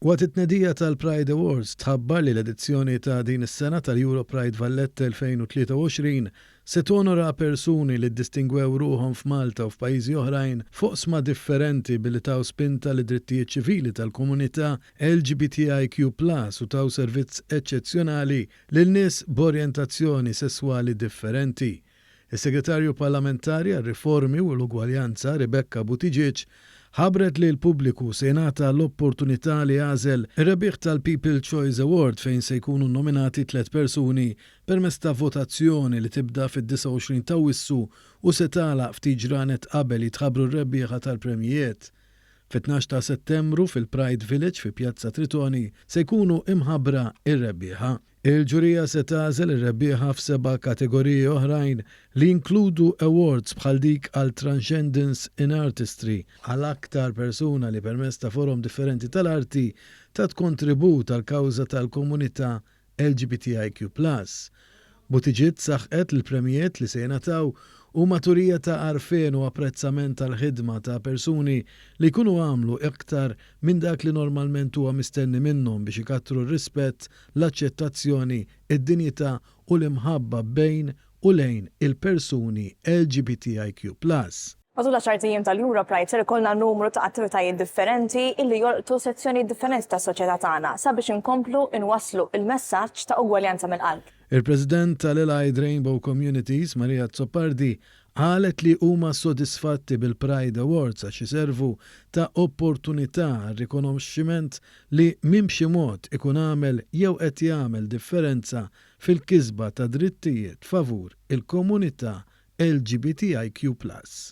Waqt it-tnedija tal-Pride Awards tħabbar li l-edizzjoni ta' din is-sena tal-EuroPride Valletta 2023 se tonora persuni li ddistingwew ruħhom f'Malta u f'pajjiżi oħrajn f'oqsma differenti billi taw spinta lid-drittijiet ċivili tal-komunità LGBTIQ plus u taw servizz eċċezzjonali lil nies b'orjentazzjoni sesswali differenti. Is-Segretarju Parlamentari għar-Riformi u l-Ugwaljanza, Rebecca Buttigieg, ħabbret li l-pubbliku se jingħata l-opportunità li jagħżel ir-rebbieħ tal-People Choice Award fejn se jkunu nominati tliet persuni permezz ta' votazzjoni li tibda fid-29 t'Awwissu u se tagħlaq ftit ġranet qabel jitħabbru r-rebbieħa tal-premjijiet. Fit-12 ta' Settembru fil-Pride Village fi Pjazza Tritoni se jkunu imħabbra r-rebbieħa. Il-ġurija se tagħżel ir-rebbieħa f'seba' kategoriji oħrajn li jinkludu awards bħal dik għal Transcendence in Artistry għal aktar persuna li permezz ta' forom differenti tal-arti tat kontribut għall-kawża tal-komunità LGBTIQ plus. Buttigieg saħqet li l-premjijiet li se jingħataw huma turija ta' għarfien u apprezzament tal-ħidma ta' persuni li jkunu għamlu iktar minn dak li normalment huwa mistenni minnhom biex ikattru r-rispett, l-aċċettazzjoni, id-dinjità u l-imħabba bejn u lejn il-persuni LGBTIQ plus. Matul l-għaxart ijiem tal-EuroPride ser ikollna numru ta' attivitajiet differenti illi jolqtu sezzjonijiet differenti tas-soċjetà tagħna sabiex inkomplu nwasslu l-messaġġ ta' ugwaljanza mill-qalb. Il-President tal-Allied Rainbow Communities, Maria Azzopardi, qalet li huma sodisfatti bil-Pride Awards għax iservu ta' opportunità għar-rikonoxximent li min b'xi mod ikun għamel jew qed jagħmel differenza fil-kisba ta' drittijiet favur il-komunità LGBTIQ plus.